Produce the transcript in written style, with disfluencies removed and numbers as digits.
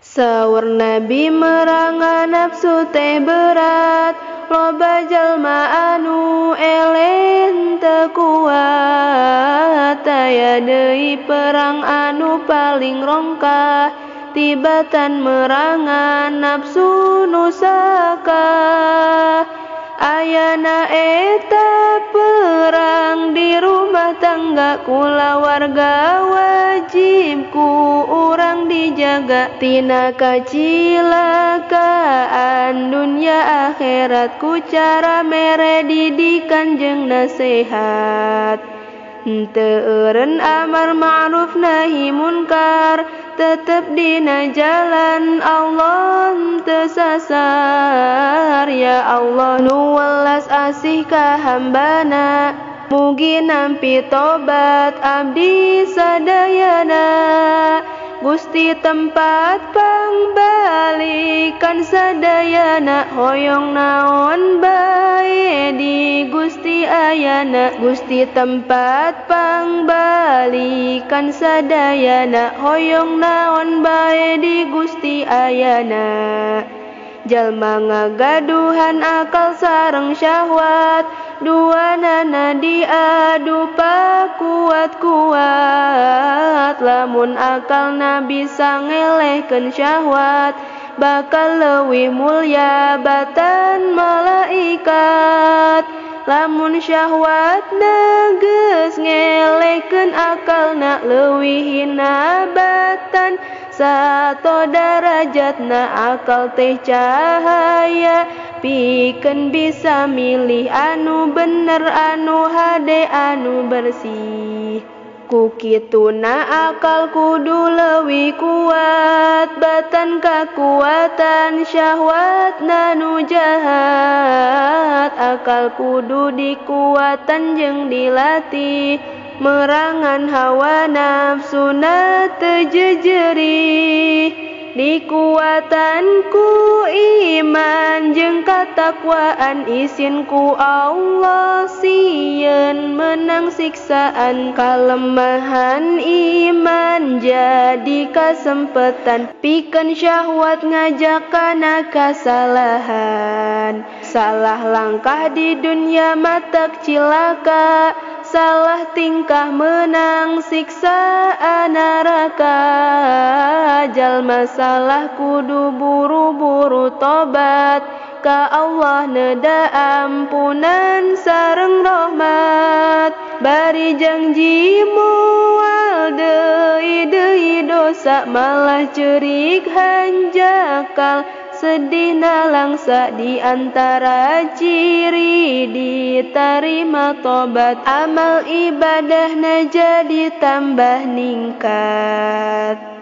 Saur Nabi merangan nafsu teh berat, loba jalma anu eleh teu kuat. Aya deui perang anu paling rongkah, tibatan merangan nafsu nu sakah. Ayana eta perang di rumah tangga, kulawarga wajib ku urang dijaga. Tina kacilakaan dunya akhirat, ku cara mere didikan jeung nasehat. Henteu eureun amar ma'ruf nahi munkar, tetep dina jalan Allah henteu sasar. Ya Allah nu welas asih ka hambana, mugi nampi tobat abdi sadayana. Gusti tempat pangbalikan sadayana, hoyong naon bae di Gusti ayana. Gusti tempat pangbalikan sadayana, hoyong naon bae di Gusti ayana. Jalma ngagaduhan akal sareng syahwat, duanana diadu pakuat-kuat. Lamun akalna bisa ngelehkeun syahwat, bakal leuwih mulya batan malaikat. Lamun syahwatna geus ngelehkeun akalna, leuwih hina batan sato darajatna. Akal teh cahaya pikeun bisa milih anu bener, anu hade, anu bersih. Ku kituna akal kudu leuwih kuat, batan kakuatan syahwatna nu jahat. Akal kudu dikuatan jeung dilatih, merangan hawa nafsuna teu jejerih. Dikuatan ku iman jeung katakwaan, isin ku Allah sieun menang siksaan. Kalemahan iman jadi kasempetan, pikeun syahwat ngajak kana kasalahan. Salah langkah di dunia matak cilaka, salah tingkah menang siksaan neraka. Jalma salah kudu buru-buru tobat, ka Allah neda ampunan sareng rahmat. Bari janji moal deui-deui dosa, malah ceurik hanjakal sedih nalangsa. Di antara ciri diterima tobat, amal ibadahna jadi tambah ningkat.